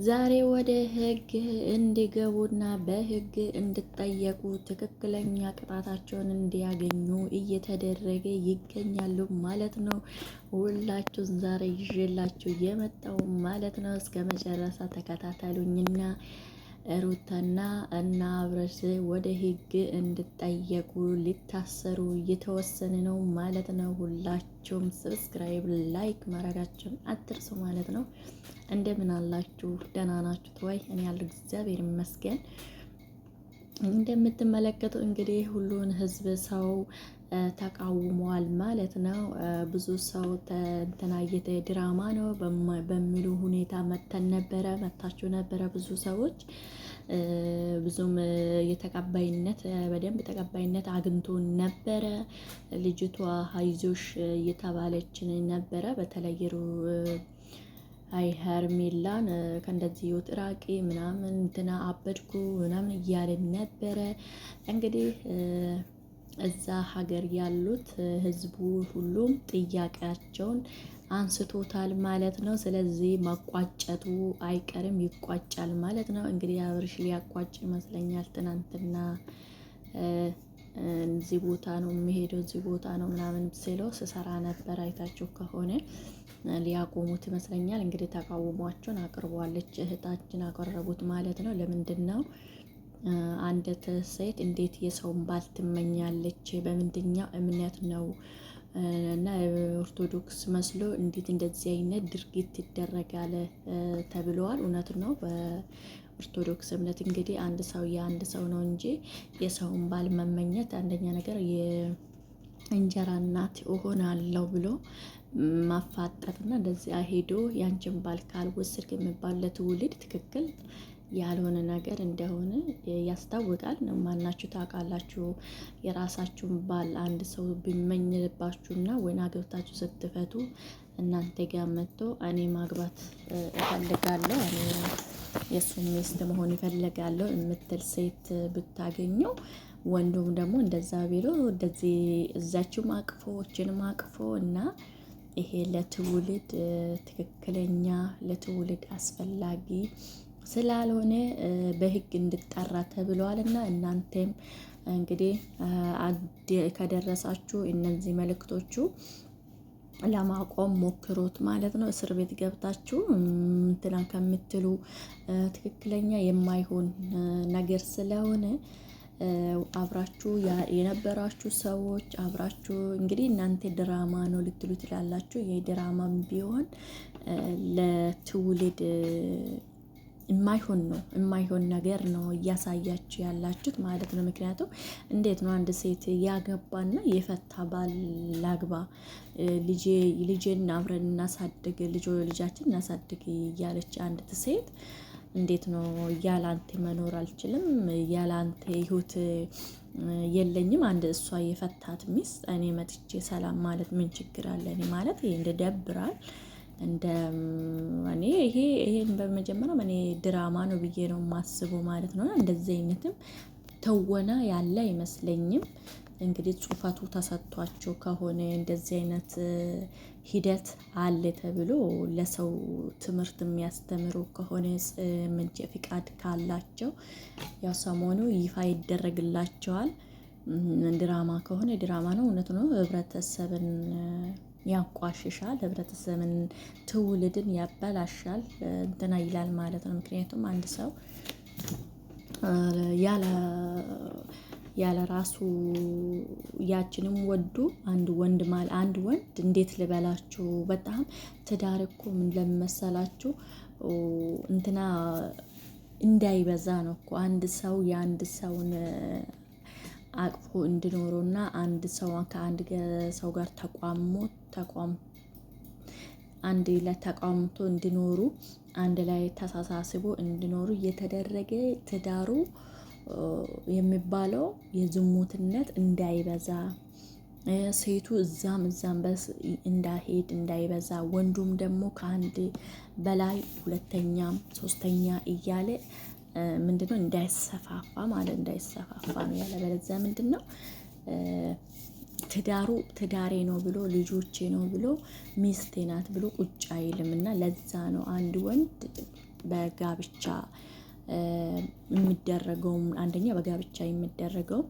ዛሬ ወደ ህግ እንዲገቡና በህግ እንዲጠየቁ ትክክለኛ ቅጣታቸውን እንዲያገኙ እየተደረገ ይገኛሉ ማለት ነው። ሁላችሁን ዛሬ ይዤላችሁ የመጣው ማለት ነው። እስከ መጨረሻ ተከታተሉኝና ሩታና እና አብረሽ ወደ ህግ እንድጠየቁ ሊታሰሩ እየተወሰነ ነው ማለት ነው። ሁላችሁም subscribe፣ like ማድረጋችሁን አትርሱ ማለት ነው። እንደምን አላችሁ? ደህና ናችሁ ወይ? እኔ ያለው እግዚአብሔር ይመስገን። እንደምትመለከቱ እንግዲህ ሁሉን ህዝብ ሰው ተቃውሟል ማለት ነው። ብዙ ሰው እንትና ድራማ ነው በሚሉ ሁኔታ መተን ነበረ መታችሁ ነበረ ብዙ ሰዎች ብዙም የተቀባይነት በደንብ ተቀባይነት አግኝቶ ነበረ። ልጅቷ አይዞሽ እየተባለችን ነበረ። በተለይ አይ ሄርሜላን ከእንደዚህ ህይወት ራቂ ምናምን እንትና አበድኩ ምናምን እያለን ነበረ እንግዲህ እዛ ሀገር ያሉት ህዝቡ ሁሉም ጥያቄያቸውን አንስቶታል ማለት ነው። ስለዚህ መቋጨቱ አይቀርም ይቋጫል ማለት ነው። እንግዲህ አብርሽ ሊያቋጭ ይመስለኛል። ትናንትና እዚህ ቦታ ነው የሚሄደው እዚህ ቦታ ነው ምናምን ሲለው ስሰራ ነበር አይታችሁ ከሆነ ሊያቆሙት ይመስለኛል። እንግዲህ ተቃውሟቸውን አቅርቧለች እህታችን አቀረቡት ማለት ነው። ለምንድን ነው አንዲት ሴት እንዴት የሰውን ባል ትመኛለች? በምንድኛው እምነት ነው? እና ኦርቶዶክስ መስሎ እንዴት እንደዚህ አይነት ድርጊት ይደረጋል ተብለዋል። እውነት ነው። በኦርቶዶክስ እምነት እንግዲህ አንድ ሰው የአንድ ሰው ነው እንጂ የሰውን ባል መመኘት አንደኛ ነገር የእንጀራ እናት እሆናለሁ ብሎ ማፋጠጥና እንደዚያ ሄዶ ያንቺን ባል ካልወሰድክ የሚባል ለትውልድ ትክክል ያልሆነ ነገር እንደሆነ ያስታውቃል። ማናችሁ ታውቃላችሁ። የራሳችሁን ባል አንድ ሰው ቢመኝልባችሁና ወይን አገብታችሁ ስትፈቱ እናንተ ጋር መጥቶ እኔ ማግባት እፈልጋለሁ እኔ የእሱ ሚስት መሆን እፈልጋለሁ የምትል ሴት ብታገኘው፣ ወንዱም ደግሞ እንደዛ ቢሎ እንደዚህ እዛችሁም አቅፎ እችንም አቅፎ እና ይሄ ለትውልድ ትክክለኛ ለትውልድ አስፈላጊ ስላልሆነ በህግ እንድጠራ ተብለዋል። እና እናንተም እንግዲህ ከደረሳችሁ እነዚህ መልእክቶቹ ለማቆም ሞክሩት ማለት ነው። እስር ቤት ገብታችሁ እንትና ከምትሉ ትክክለኛ የማይሆን ነገር ስለሆነ አብራችሁ የነበራችሁ ሰዎች አብራችሁ እንግዲህ እናንተ ድራማ ነው ልትሉ ትላላችሁ። ይህ ድራማም ቢሆን ለትውልድ የማይሆን ነው፣ የማይሆን ነገር ነው እያሳያችሁ ያላችሁት ማለት ነው። ምክንያቱም እንዴት ነው አንድ ሴት ያገባና የፈታ ባል ላግባ ልጄ ልጄን አብረን እናሳድግ ልጃችን እናሳድግ እያለች አንዲት ሴት እንዴት ነው ያላንተ መኖር አልችልም፣ ያላንተ ህይወት የለኝም። አንድ እሷ የፈታት ሚስት እኔ መጥቼ ሰላም ማለት ምን ችግር አለ? እኔ ማለት ይሄ እንደደብራል እንደ እኔ ይሄ ይሄን በመጀመሪያ እኔ ድራማ ነው ብዬ ነው የማስበው ማለት ነው። እንደዚህ አይነትም ተወና ያለ አይመስለኝም። እንግዲህ ጽሁፈቱ ተሰጥቷቸው ከሆነ እንደዚህ አይነት ሂደት አለ ተብሎ ለሰው ትምህርት የሚያስተምሩ ከሆነ መንጃ ፍቃድ ካላቸው ያው ሰሞኑ ይፋ ይደረግላቸዋል። ድራማ ከሆነ ድራማ ነው፣ እውነት ነው። ህብረተሰብን ያንቋሽሻል፣ ህብረተሰብን ትውልድን ያበላሻል፣ እንትና ይላል ማለት ነው። ምክንያቱም አንድ ሰው ያለ ያለ ራሱ ያችንም ወዶ አንድ ወንድ ማለት አንድ ወንድ እንዴት ልበላችሁ፣ በጣም ትዳር እኮ ምን ለመሰላችሁ እንትና እንዳይበዛ ነው እኮ አንድ ሰው የአንድ ሰውን አቅፎ እንዲኖረውና አንድ ሰው ከአንድ ሰው ጋር ተቋሞ ተቋም አንድ ላይ ተቋምቶ እንዲኖሩ አንድ ላይ ተሳሳስቦ እንዲኖሩ እየተደረገ ትዳሩ የሚባለው የዝሙትነት እንዳይበዛ፣ ሴቱ እዛም እዛም በስ እንዳይሄድ እንዳይበዛ፣ ወንዱም ደግሞ ከአንድ በላይ ሁለተኛም ሶስተኛ እያለ ምንድነው እንዳይሰፋፋ ማለት እንዳይሰፋፋ ነው። ያለበለዚያ ምንድነው ትዳሩ ትዳሬ ነው ብሎ ልጆቼ ነው ብሎ ሚስቴ ናት ብሎ ቁጭ አይልም። እና ለዛ ነው አንድ ወንድ በጋብቻ የሚደረገው አንደኛ በጋብቻ የሚደረገው፣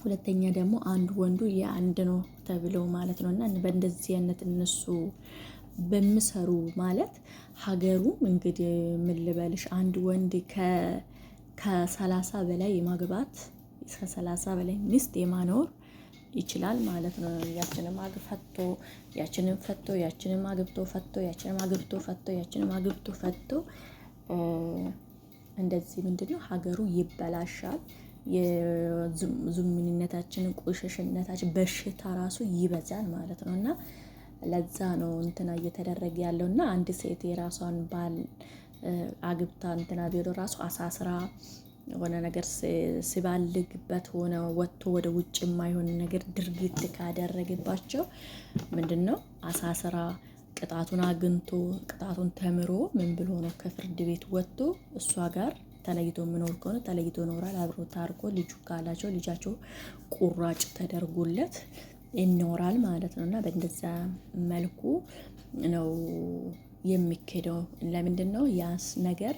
ሁለተኛ ደግሞ አንዱ ወንዱ የአንድ ነው ተብሎ ማለት ነው። እና በእንደዚህ አይነት እነሱ በሚሰሩ ማለት ሀገሩም እንግዲህ ምን ልበልሽ፣ አንድ ወንድ ከ30 በላይ የማግባት፣ እስከ 30 በላይ ሚስት የማኖር ይችላል ማለት ነው። ያችንም ፈቶ፣ ያችንም ፈቶ፣ ያችንም አግብቶ ፈቶ፣ ያችንም አግብቶ ፈቶ፣ ያችንም አግብቶ ፈቶ፣ እንደዚህ ምንድነው ሀገሩ ይበላሻል። የዝሙትነታችንን ቆሻሻነታችን በሽታ ራሱ ይበዛል ማለት ነው። እና ለዛ ነው እንትና እየተደረገ ያለው። እና አንድ ሴት የራሷን ባል አግብታ እንትና ቢሮ ራሱ አሳስራ የሆነ ነገር ሲባልግበት ሆነ ወጥቶ ወደ ውጭ የማይሆን ነገር ድርጊት ካደረገባቸው ምንድነው አሳስራ ቅጣቱን አግኝቶ ቅጣቱን ተምሮ ምን ብሎ ነው ከፍርድ ቤት ወጥቶ እሷ ጋር ተለይቶ የሚኖር ከሆነ ተለይቶ ይኖራል። አብሮ ታርቆ ልጁ ካላቸው ልጃቸው ቁራጭ ተደርጎለት ይኖራል ማለት ነው። እና በእንደዛ መልኩ ነው የሚኬደው። ለምንድነው ያስ ነገር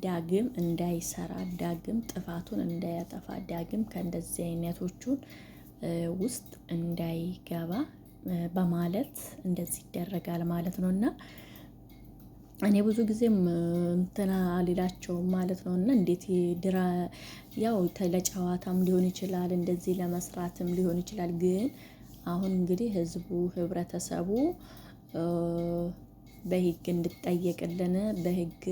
ዳግም እንዳይሰራ፣ ዳግም ጥፋቱን እንዳያጠፋ፣ ዳግም ከእንደዚህ አይነቶቹን ውስጥ እንዳይገባ በማለት እንደዚህ ይደረጋል ማለት ነው። እና እኔ ብዙ ጊዜም እንትና አልላቸውም ማለት ነው። እና እንዴት ድራ ያው ለጨዋታም ሊሆን ይችላል፣ እንደዚህ ለመስራትም ሊሆን ይችላል። ግን አሁን እንግዲህ ህዝቡ ህብረተሰቡ በህግ እንድጠየቅልን፣ በህግ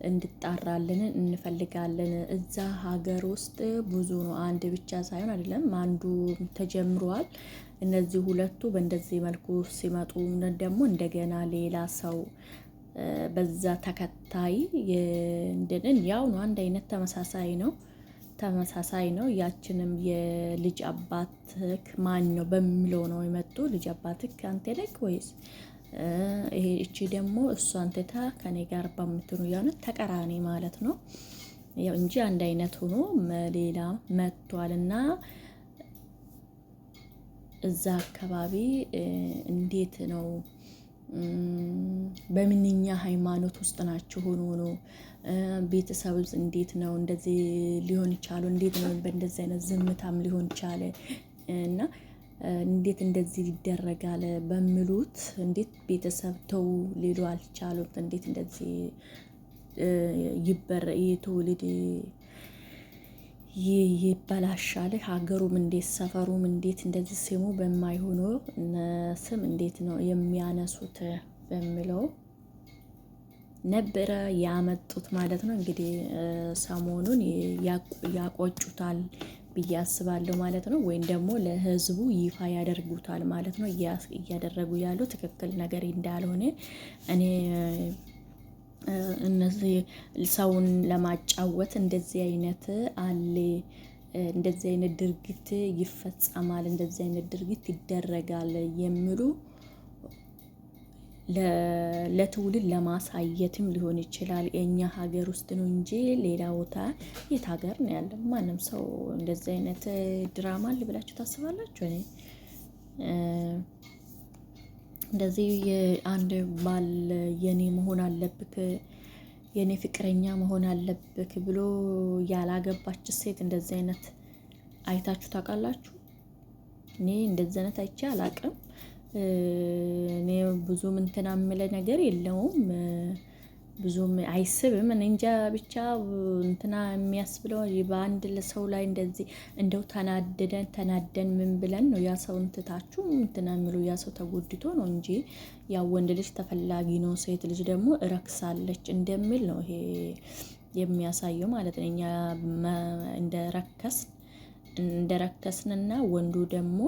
እንድጣራልን እንፈልጋለን። እዛ ሀገር ውስጥ ብዙ ነው፣ አንድ ብቻ ሳይሆን አይደለም፣ አንዱ ተጀምሯል። እነዚህ ሁለቱ በእንደዚህ መልኩ ሲመጡ ደግሞ እንደገና ሌላ ሰው በዛ ተከታይ እንደን ያው ነው፣ አንድ አይነት ተመሳሳይ ነው፣ ተመሳሳይ ነው። ያችንም የልጅ አባትክ ማን ነው በሚለው ነው የመጡ። ልጅ አባትክ አንተ ነህ ወይስ ይሄ? እቺ ደግሞ እሷን ትታ ከኔ ጋር በምትኑ ያው ተቀራኒ ማለት ነው። ያው እንጂ አንድ አይነት ሆኖ ሌላ መጥቷልና እዛ አካባቢ እንዴት ነው? በምንኛ ሃይማኖት ውስጥ ናቸው ሆኖ ነው? ቤተሰብ እንዴት ነው እንደዚህ ሊሆን ይቻሉ? እንዴት ነው በእንደዚህ አይነት ዝምታም ሊሆን ቻለ? እና እንዴት እንደዚህ ይደረጋል በሚሉት እንዴት ቤተሰብ ተው ሊሉ አልቻሉም? እንዴት እንደዚህ ይበር የትውልድ ይበላሻል? ሀገሩም እንዴት፣ ሰፈሩም እንዴት እንደዚህ ስሙ በማይሆኑ ስም እንዴት ነው የሚያነሱት በሚለው ነበረ ያመጡት ማለት ነው። እንግዲህ ሰሞኑን ያቆጩታል ብዬ አስባለሁ ማለት ነው። ወይም ደግሞ ለህዝቡ ይፋ ያደርጉታል ማለት ነው። እያደረጉ ያሉ ትክክል ነገር እንዳልሆነ እኔ እነዚህ ሰውን ለማጫወት እንደዚህ አይነት አለ፣ እንደዚህ አይነት ድርጊት ይፈጸማል፣ እንደዚህ አይነት ድርጊት ይደረጋል የሚሉ ለትውልድ ለማሳየትም ሊሆን ይችላል። የኛ ሀገር ውስጥ ነው እንጂ ሌላ ቦታ የት ሀገር ነው ያለው? ማንም ሰው እንደዚህ አይነት ድራማ አለ ብላችሁ ታስባላችሁ? እኔ እንደዚህ የአንድ ባል የኔ መሆን አለብክ፣ የኔ ፍቅረኛ መሆን አለብክ ብሎ ያላገባች ሴት እንደዚህ አይነት አይታችሁ ታውቃላችሁ? እኔ እንደዚህ አይነት አይቼ አላውቅም። እኔ ብዙም እንትና የምለ ነገር የለውም። ብዙም አይስብም። እኔ እንጃ ብቻ እንትና የሚያስብለው በአንድ ሰው ላይ እንደዚህ እንደው ተናደደን ተናደን ምን ብለን ነው ያ ሰው እንትታችሁ እንትና የሚሉ? ያ ሰው ተጎድቶ ነው እንጂ ያው ወንድ ልጅ ተፈላጊ ነው፣ ሴት ልጅ ደግሞ እረክሳለች እንደሚል ነው ይሄ የሚያሳየው ማለት ነው። እኛ እንደረከስንና ወንዱ ደግሞ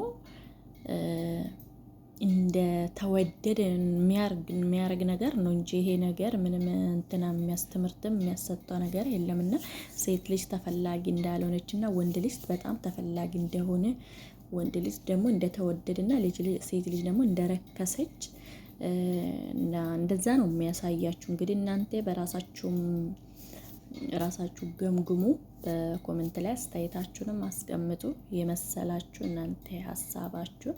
እንደተወደደ የሚያርግ ነገር ነው እንጂ ይሄ ነገር ምንም እንትና የሚያስተምርትም የሚያሰጠው ነገር የለምና ሴት ልጅ ተፈላጊ እንዳልሆነችና ወንድ ልጅ በጣም ተፈላጊ እንደሆነ፣ ወንድ ልጅ ደግሞ እንደተወደደና ሴት ልጅ ደግሞ እንደረከሰች እና እንደዛ ነው የሚያሳያችሁ። እንግዲህ እናንተ በራሳችሁም ራሳችሁ ገምግሙ። በ comment ላይ አስተያየታችሁንም አስቀምጡ። የመሰላችሁ እናንተ ሀሳባችሁን።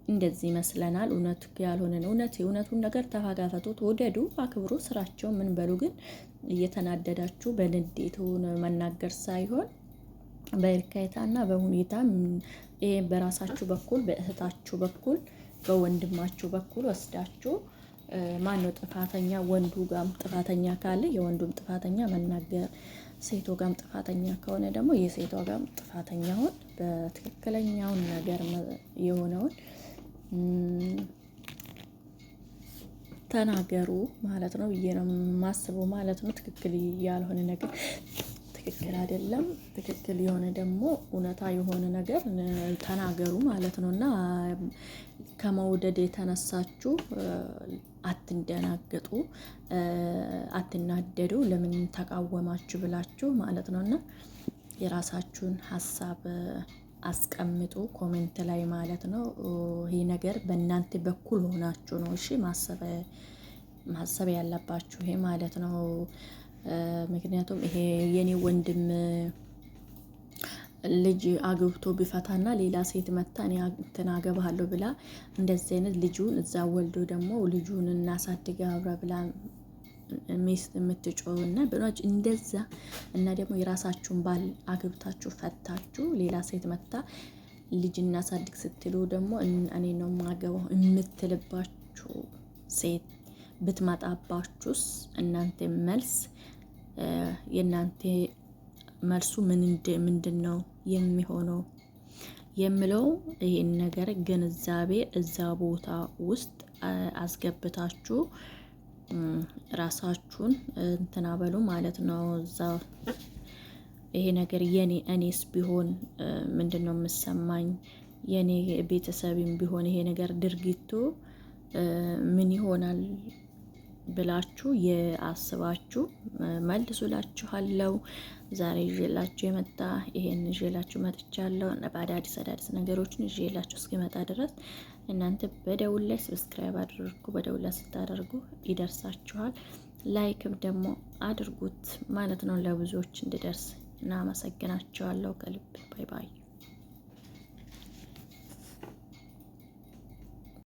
እንደዚህ ይመስለናል። እውነት ያልሆነን እውነት የእውነቱን ነገር ተፋጋፈጡት፣ ውደዱ፣ አክብሩ፣ ስራቸው ምን በሉ። ግን እየተናደዳችሁ በንዴት መናገር ሳይሆን በእርካታና በሁኔታ ይሄ በራሳችሁ በኩል በእህታችሁ በኩል በወንድማችሁ በኩል ወስዳችሁ ማነው ጥፋተኛ፣ ወንዱ ጋም ጥፋተኛ ካለ የወንዱም ጥፋተኛ መናገር፣ ሴቶ ጋም ጥፋተኛ ከሆነ ደግሞ የሴቷ ጋም ጥፋተኛውን በትክክለኛውን ነገር የሆነውን ተናገሩ ማለት ነው ብዬ ነው የማስበው ማለት ነው። ትክክል ያልሆነ ነገር ትክክል አይደለም። ትክክል የሆነ ደግሞ እውነታ የሆነ ነገር ተናገሩ ማለት ነው። እና ከመውደድ የተነሳችሁ አትንደናገጡ፣ አትናደዱ። ለምን ተቃወማችሁ ብላችሁ ማለት ነው። እና የራሳችሁን ሀሳብ አስቀምጡ comment ላይ ማለት ነው። ይህ ነገር በእናንተ በኩል ሆናችሁ ነው እሺ ማሰብ ያለባችሁ ይሄ ማለት ነው። ምክንያቱም ይሄ የኔ ወንድም ልጅ አግብቶ ቢፈታና ሌላ ሴት መታ እኔ እንትን አገባለሁ ብላ እንደዚህ አይነት ልጁን እዛ ወልዶ ደግሞ ልጁን እናሳድግ አብረ ብላ ሚስት የምትጮህና ብኖች እንደዛ እና ደግሞ የራሳችሁን ባል አግብታችሁ ፈታችሁ ሌላ ሴት መታ ልጅ እናሳድግ ስትሉ ደግሞ እኔ ነው የማገባው የምትልባችሁ ሴት ብትመጣባችሁስ እናንተ መልስ የእናንተ መልሱ ምንድን ነው የሚሆነው የምለው ይሄን ነገር ግንዛቤ እዛ ቦታ ውስጥ አስገብታችሁ ራሳችሁን እንትና በሉ ማለት ነው። እዛ ይሄ ነገር የኔ እኔስ ቢሆን ምንድን ነው የምሰማኝ? የኔ ቤተሰብም ቢሆን ይሄ ነገር ድርጊቱ ምን ይሆናል ብላችሁ የአስባችሁ መልሱላችኋለሁ። ዛሬ ይዤላችሁ የመጣ ይሄን ይዤላችሁ መጥቻለሁ። በአዳዲስ አዳዲስ ነገሮችን ይዤላችሁ እስኪመጣ ድረስ እናንተ በደውል ላይ subscribe አድርጉ። በደውል ላይ ስታደርጉ ይደርሳችኋል። Like ም ደግሞ አድርጉት ማለት ነው ለብዙዎች እንዲደርስ። እናመሰግናችኋለሁ ከልብ። Bye bye።